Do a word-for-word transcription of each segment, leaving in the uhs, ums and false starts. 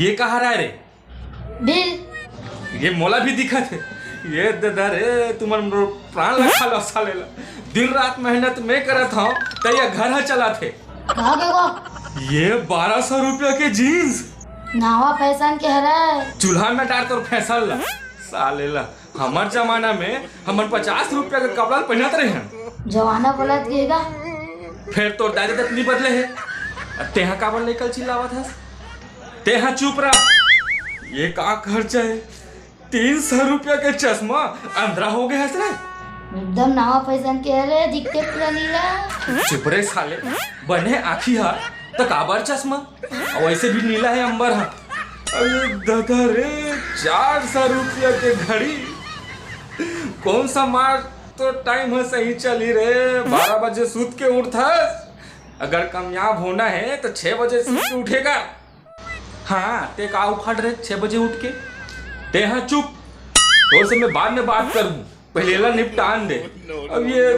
ये का हरय रे? बिल। ये मोला भी दिखत हे। ये ददा रे, तुमन मोर प्राण ला खा लो साले ला। दिन रात मेहनत मैं करत हव, त ये घर ह चलाथे। कहा के वो ये बारह सौ रुपया के जींस, नवा फैशन के हरय। चूल्हा में डार तोर फैशन ला। साले ला, हमर जमाना में हमन पचास रुपया के कपड़ा ल पहनत रहे हन। जमाना बदलत गे गा। फेर तोर दादी तक नहीं बदले हे। अब तेहा काबर लेकर चिल्लावत हस? तेहा चुप रह। ये का खर्चा हे? तीन सौ रुपया के चश्मा, अंधरा हो गए हस रे। एकदम नवा फैशन के हरय, दिखते पूरा नीला। चुप रे साले, बने आँखी हा त काबर चश्मा? अउ वैसे भी नीला हे अंबर हा। अरे दादा रे, चार सौ रुपया के घड़ी। कौन सा मार तो टाइम ह सही चली रे, बारह बजे सुत के उठथस। अगर कामयाब होना हे त छह बजे सुत के उठे गा। हाँ, ते का उखाड़ रे छह बजे उठ के? ते हाँ चुप, तोर से मैं बाद में बात करूँ, पहले एला निपटान दे। अब ये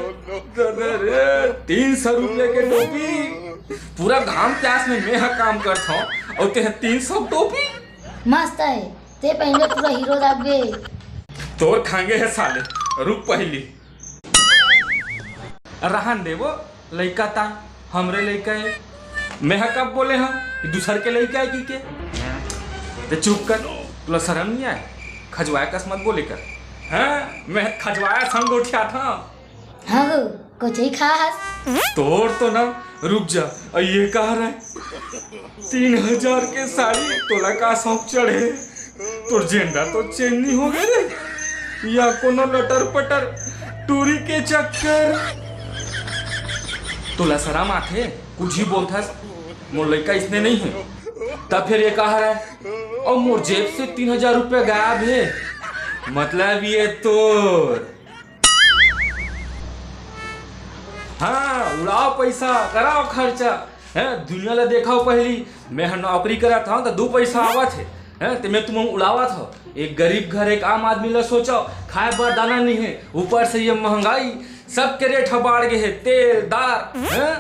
दादा रे, तीन सौ रुपया के टोपी, पूरा घाम प्यास में मैं हा काम करत हव, अउ ते हा तीन सौ टोपी। मस्त हे, ते पहले पूरा हीरो दागबे। तोर खांगे हे साले, रुक पहली। रहन दे वो लइका ताय, हमरे लइका हे। मैं हा कब बोले हव कि दूसर के लइका हे कि के? ते चुप कर, तोला शरम नहीं आय? खजवाय कस मत बोले कर। हाँ, मैं खजवाय संग गोठियात हव। हाँ हो, कोचई खास। तोर तो ना, रुक जा, अ ये का हरय? तीन हजार के साड़ी, तोला का शौक चढ़े? तोर जेंडा तो चेंज नहीं हो गए रे? या कोनो लटर पटर टूरी के चक्कर? तोला शरम आथे? कुछ ही बोलथस, मोर लइका इसने नहीं है। तब फिर ये का हरय? और मोर जेब से तीन हजार रुपया गायब है, मतलब ये तोर। हाँ, उड़ाओ पैसा, कराओ खर्चा, हैं? दुनिया ला देखाओ पहली। मैं ह नौकरी करत हव त दू पैसा आवत हे, हैं? ते मैं तुमन उड़ावत हव। एक गरीब घर, एक आम आदमी ला सोचो, खाए बर दाना नहीं है, ऊपर से ये महंगाई, सबके रेट ह बाढ़ गे हे, तेल, दार, हैं?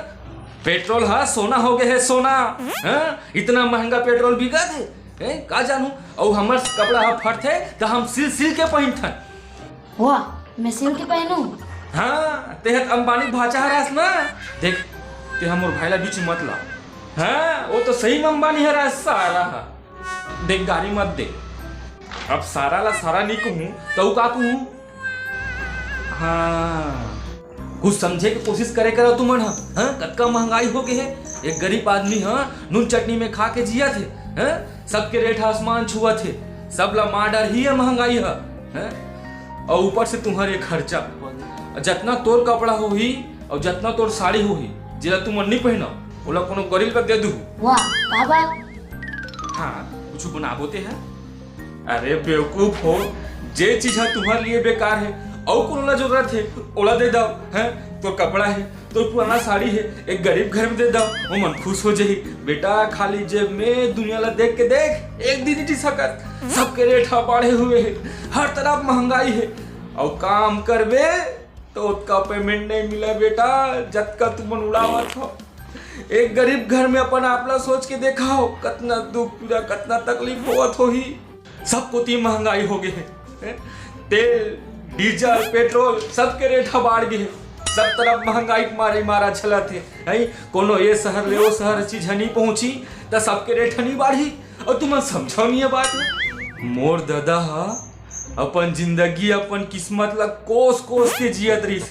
पेट्रोल ह सोना हो गे हे, सोना, हैं? इतना महंगा पेट्रोल बिकत हे, हैं? का जानू, अउ हमर कपड़ा ह फटथे त हम सिल सिल के पहिनथन। वाह, मैं सिल के पहनू। हाँ, तेहत अंबानी भाचा हरस ना। देख, ते हमर भाई ला बीच में मत ला। हाँ, वो तो सही में अंबानी हरस सारा हा। देख, गारी मत दे। अब सारा ला सारा नहीं कहूँ, तो का कहूँ? हाँ, कुछ समझे के कोशिश करे करो तुमन ह। हाँ, कतका महंगाई हो गए है। एक गरीब आदमी ह नून चटनी में खा के जियत हे। हाँ, सबके रेट आसमान छुअत हे। सब ला मार डर ही है महंगाई ह। हैं? अउ ऊपर से तुम्हर ये खर्चा। जतना तोर कपड़ा होही अउ जतना तोर साड़ी होही, जेला तुमन नी पहिनव, ओला कोनो गरीब ला दे दुहू। वाह, काबर? हाँ, कुछ बनाबो ते है? अरे बेवकूफ हो, जे चीज ह तुम्हर लिए बेकार है, अउ कोनो ला जरूरत है, ओला दे दव, हैं? तोर कपड़ा है, तोर पुराना साड़ी है, एक गरीब घर में दे दव, वो मन खुश हो जाही। बेटा, खाली जेब में दुनिया ला देख के देख, एक दिन नहीं जी सकत। सबके रेट ह बाढ़े हुए है, हर तरफ महंगाई है। अउ काम करबे तो ओतका पेमेंट नहीं मिला बेटा, जतका तुमन उड़ावत हो। एक गरीब घर में अपन आप ला सोच के देखा हो, कतना दुख पीड़ा, कतना तकलीफ होवत होही। सब कोती महंगाई हो गए है, हैं? तेल, डीजल, पेट्रोल, सबके रेट ह बाढ़ गए है। सब तरफ महंगाई के मारे मारा चलत है, हैं? कोनो ये शहर ले वो शहर चीज ह नहीं पहुंची, त सबके रेट ह नहीं बाढ़ी। अउ तुमन समझव नहीं ये बात ल। मोर ददा ह अपन जिंदगी, अपन किस्मत ला कोस कोस के जियत रहिस।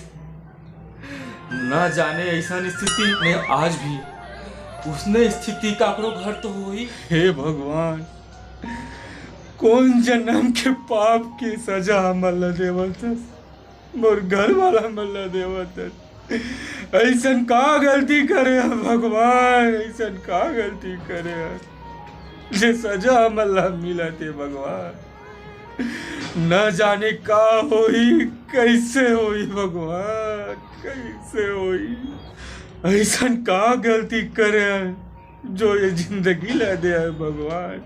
न जाने ऐसन स्थिति में आज भी उसने स्थिति काकरो घर तो होही। हे भगवान, कौन जन्म के पाप के सजा हमन ला देवत हस, मोर घर वाला मन ला देवत हस। ऐसन का गलती करे हन भगवान, ऐसन का गलती करे हन, जे सजा हमन ला मिलत हे भगवान। न जाने का होही, कैसे होही भगवान, कैसे होही। ऐसन का गलती करे हन, जो ये जिंदगी ला दे हस भगवान।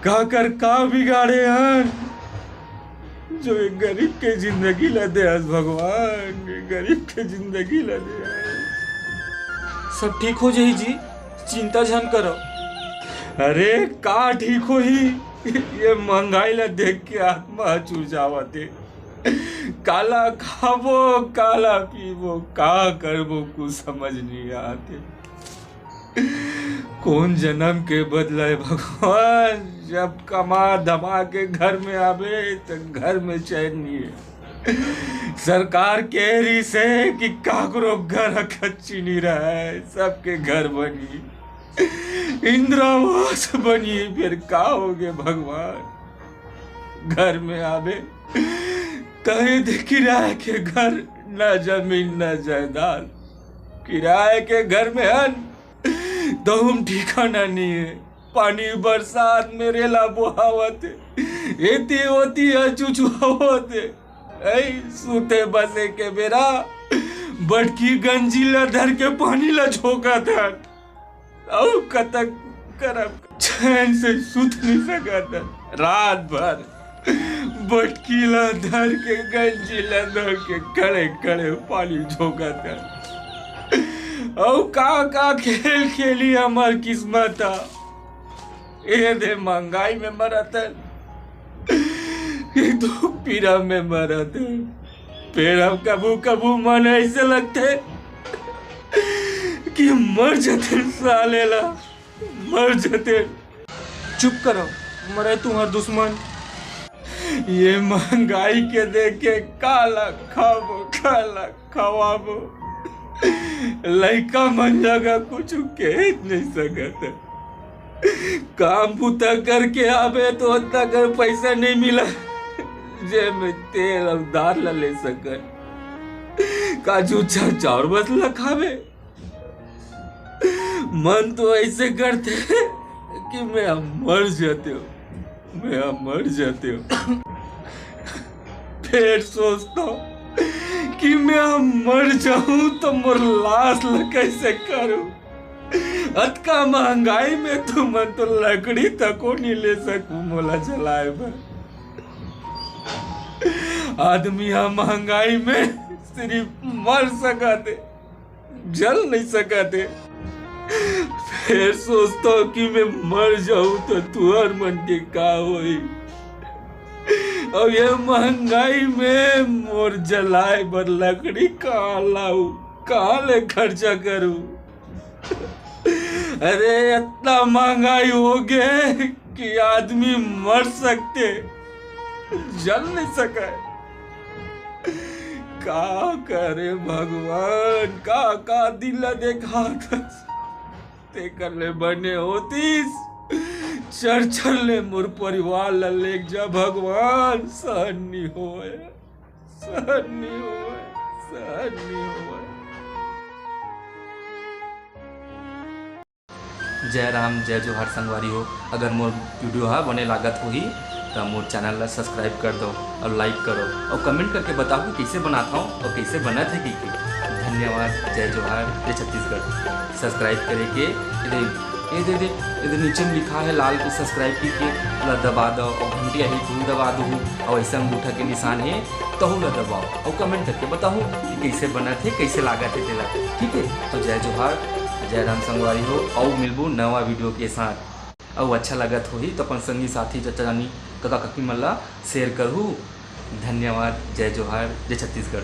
काकर का बिगाड़े हन, जो ये गरीब के जिंदगी ला दे हस भगवान, ये गरीब के जिंदगी ला दे हस। सब ठीक हो जाही जी, चिंता झन करो। अरे, का ठीक होही? ये महंगाई ला देख के आत्मा चुरजावत हे। काला खाबो, काला पीबो, का करबो, कुछ समझ नहीं आते। कौन जन्म के बदला है भगवान, जब कमा धमा के घर में आबे, त घर में चैन नहीं है। सरकार कह रही से कि काकरो घर कच्ची नहीं रहा है, सबके घर बनी, इंदिरा आवास बनी। फिर का होगे भगवान? घर में आबे, तहे दे किराए के घर, ना जमीन, ना जायदाद। किराए के घर में हन, दहुम ठिकाना नहीं है। पानी बरसात में रेला बोहावत है, एती ओती ह चुचुहावत है। ऐ, सूते बसे के बेरा बटकी गंजी ला धर के पानी ला झोंकत हन। अउ कतक करब, चैन से सुत नहीं सकत हन। रात भर बटकी ला धर के, गंजी ला धर के, खड़े खड़े पानी झोंकत हन। अउ का का खेल खेली हमर किस्मत ह। ए दे महंगाई में मरत हन, ए दुख पीरा में मरत हन। फेर अब कभू कभू मन ऐसे लगथे कि मर जतेन साले ला, मर जतेन। चुप करो, मरे तुम्हार दुश्मन। ये महंगाई के देख के काला खाबो, काला खवाबो। लइका मन जगह कुछ कह नहीं सकत। काम बुता करके आबे तो ओतना कर पैसा नहीं मिला, जे में तेल अउ दाल ला ले सकन। काजू चा-, चाउर बस ला खाबे। मन तो ऐसे करथे कि मैं अब मर जाते हो, मैं अब मर जाते हो। फिर सोचता हूँ कि मैं अब मर जाऊँ तो मोर लाश ला कैसे करूँ? अतका महंगाई में तुमन तो लकड़ी तको नहीं ले सकू मोला जलाए बर। आदमी ह महंगाई में सिर्फ मर सकत हे, जल नहीं सकत हे। फिर सोचता हूँ कि मैं मर जाऊँ तो तुहर मन के का होई? अब ये महंगाई में मोर जलाए बर लकड़ी कहाँ लाऊ, कहाँ ले खर्चा करूँ? अरे, इतना महंगाई हो गए कि आदमी मर सकते, जल नहीं सके। का करे भगवान, का का दिन ला देखा था, तेकर ले बने होतीस। चर चर ले मोर परिवार ला लेग जा भगवान, सहन नहीं होए, सहन नहीं होए, सहन नहीं होए। जय राम, जय जोहार संगवारी हो। अगर मोर वीडियो हा बने लागत होही त मोर चैनल ला सब्सक्राइब कर दो और लाइक करो और कमेंट करके बताओ कि कैसे बनात हूँ और कैसे बनत है की, की। धन्यवाद। जय जोहार, जय छत्तीसगढ़। सब्सक्राइब करे के ए दे, ए दे, ए दे नीचे में लिखा है लाल के सब्सक्राइब की के ला दबा दो और घंटी आई तू दबा दो और ऐसा अंगूठा के निशान है तहू ला दबाओ और कमेंट करके बताओ कि कैसे बनत है, कैसे लागत है तेला। ठीक है, तो जय जोहार, जय राम संगवारी हो, अउ मिलबो नवा वीडियो के साथ। अउ अच्छा लगत होही तो अपन संगी साथी, चाचा जानी, कका ककी मन ला शेयर करहू। धन्यवाद। जय जोहार, जय छत्तीसगढ़।